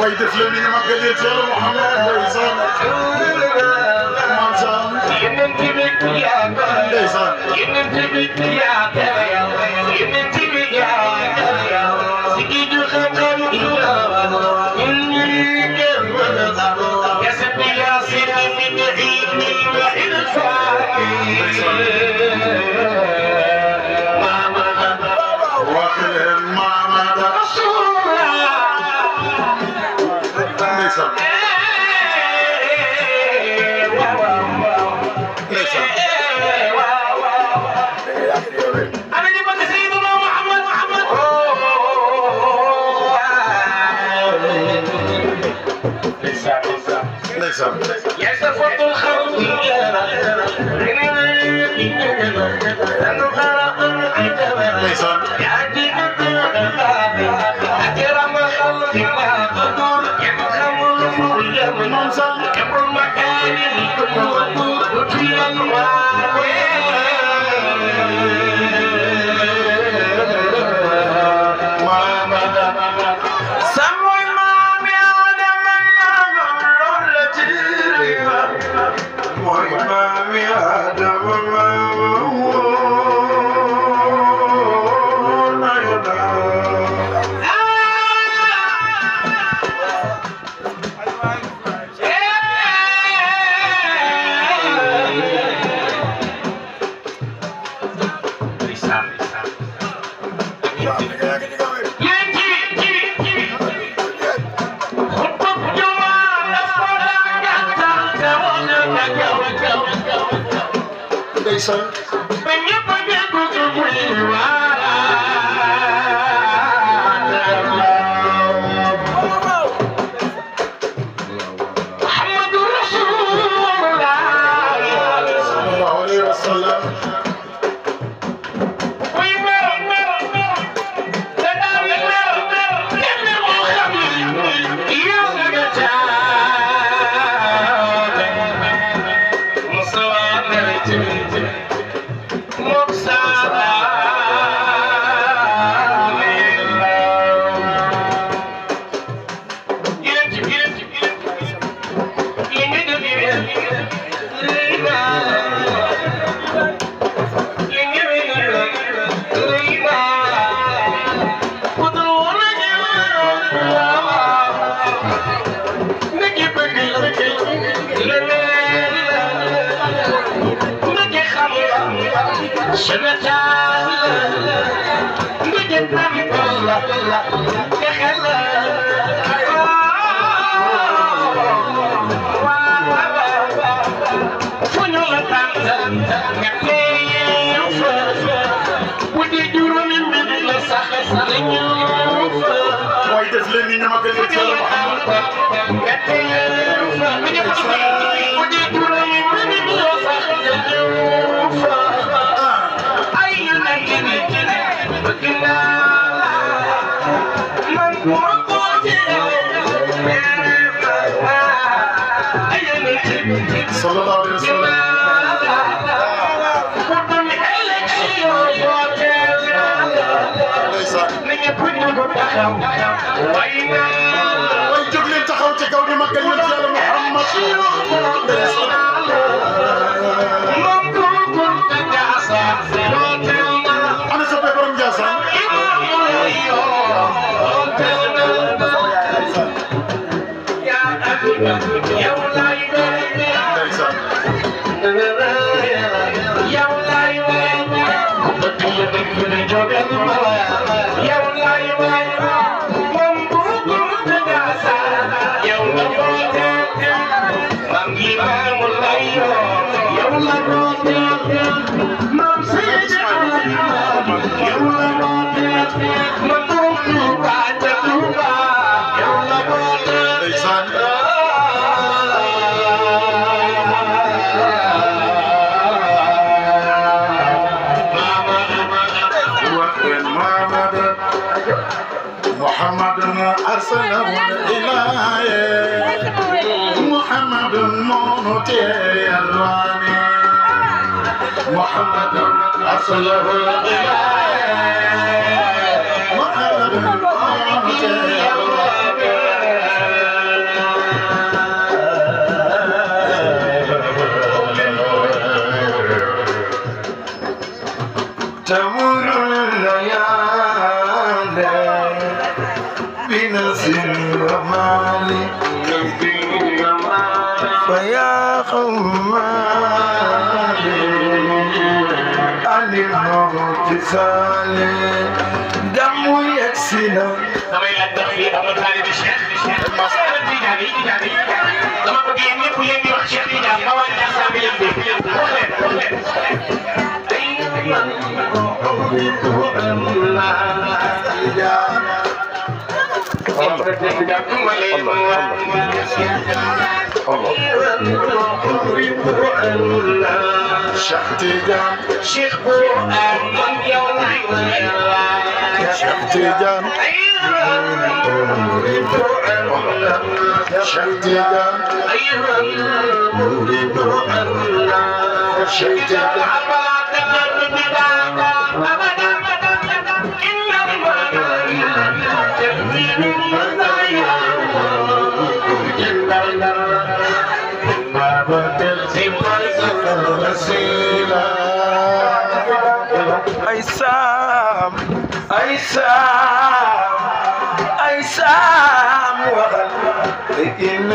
ويدف لي ما قلت يا محمد ليسان مانسان ينتبك يا ليسان ينتبك يا ينتبك يا سكيد خطر يا سيدي يا سيدي من عيد الفاتح يسفط الخوف Moksada waaye def leen ni ñu ma gën a jël sallallahu alaihi wasallam way jóg leen taxaw ci kaw di magal yonent Yàlla Muhammad ana soppe borom Njaasaan أرسله الإله محمد موتي الواني محمد أرسله الإله محمد موتي الواني تمر الليالي بنصر ومالي فيا خمالي عن الموت سالي دم يكسنا damay laaj ndax fii am na taalibe Cheikh Tidiane dama bëgg yéen ñëpp yéen di wax Cheikh Tidiane ma wàññi ak saa bi leen dégg wax leen Cheikh Tidiane Cheikh Qur'an man yow lay Cheikh Tidiane Cheikh Tidiane Cheikh أيسام وغل لكن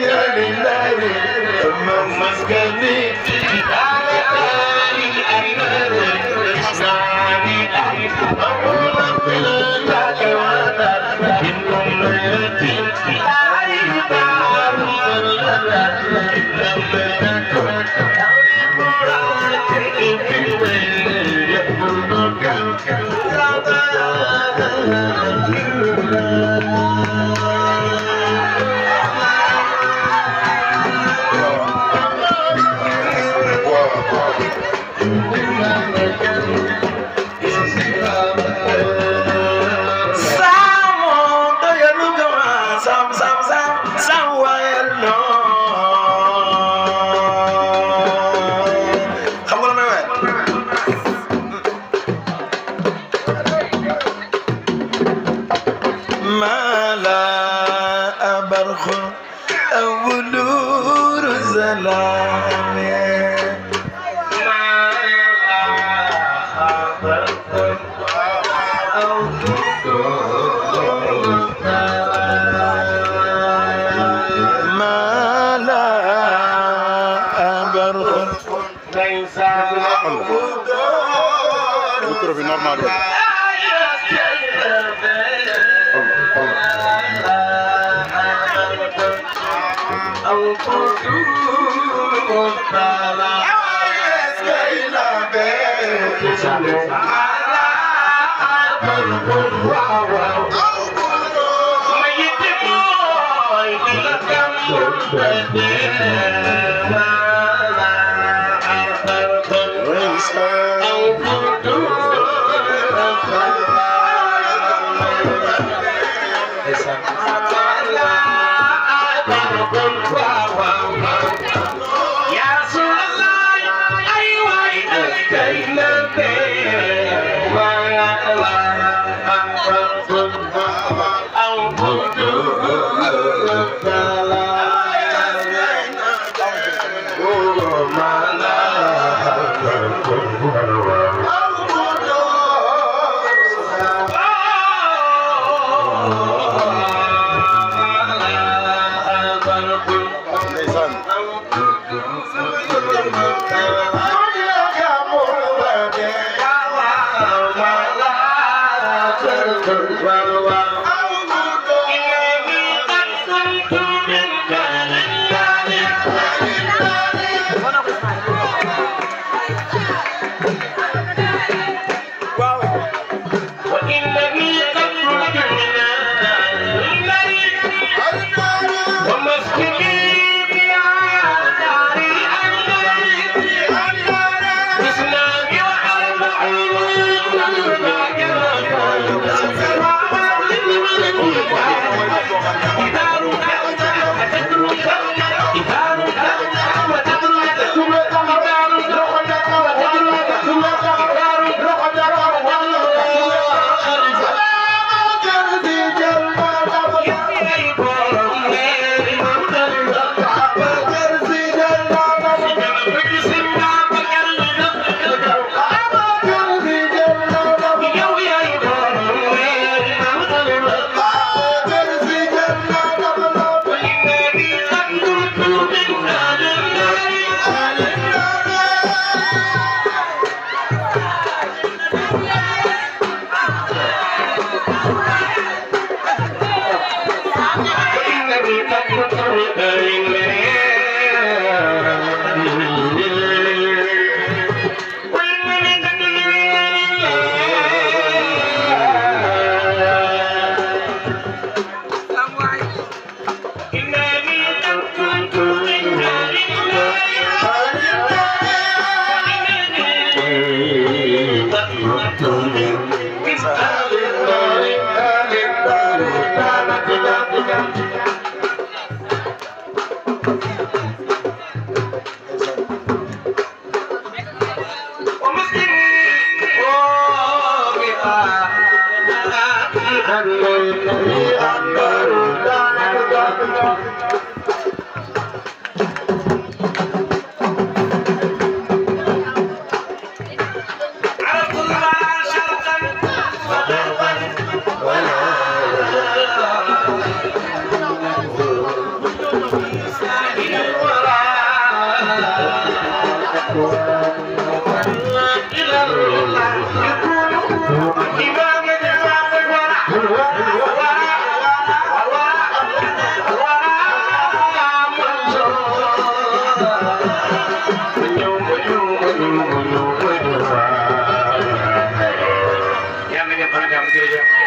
يا لله مسكني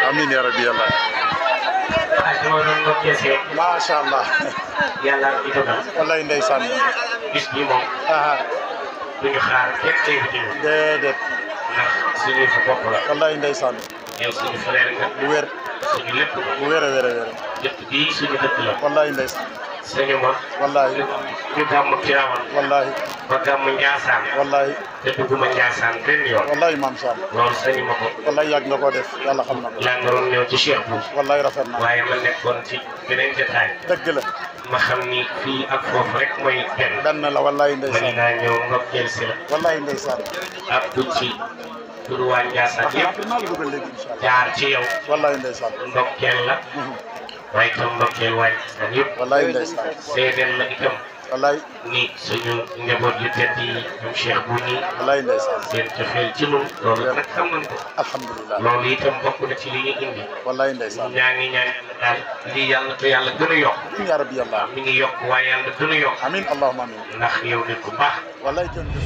Amin ya rabbi yàlla. Masha Allah. yàlla di ko dal. wallaay ndeysaan. bis bi moom. duñu xaar kenn tey bu jiw. déedéet. ndax suñu fa bopp la. wallaay ndeysaan. yow suñu frère nga. bu wér. suñu lépp. bu wér a wér a wér. dëkk bii suñu dëkk la. wallaay ndeysaan. suñu ma. wallaay. ñu gàmmu Tiwaawan. wallaay. ba gàmmu Njaasaan. wallaay. te dugguma Njaasaan benn yoon. wallaay maam Sam. loolu sañu ma ko. wallaay yàgg nga koo def yàlla xam na ko. yaa ngi doon ñëw ci Cheikh Bou. wallaay rafet na. waaye ma nekkoon ci beneen jotaay. dëgg la. ma xam ni fii ak foofu rek mooy benn. benn la wallaay ma ni ndeysaan. naa ñëw ndokkeel si la. wallaay ndeysaan. ak du ci turu waa Njaasaan yëpp naa la dugal léegi incha allah. jaar ci yow. wallaay ndeysaan. ndokkeel la. waaye itam ndokkeel waa Njaasaan yëpp. wallaay ndeysaan. seedeel la itam wallaay. ni suñu njaboot yu tedd yi ñoom Cheikh Bou nii. wallaay ndeysaan. seen cofeel ci ñun. loolu nag xam nañ ko. alhamdulilah. loolu itam bokk na ci li ñu indi. wallaay ndeysaan. ñaa ngi ñaan daal lii yàlla te yàlla gën a yokk. amiin yaa rabbi yàlla. mi ngi yokk waaye yàlla gën a yokk. amiin allahumma amiin. ndax yow nit ku baax. wallaay jërëjëf.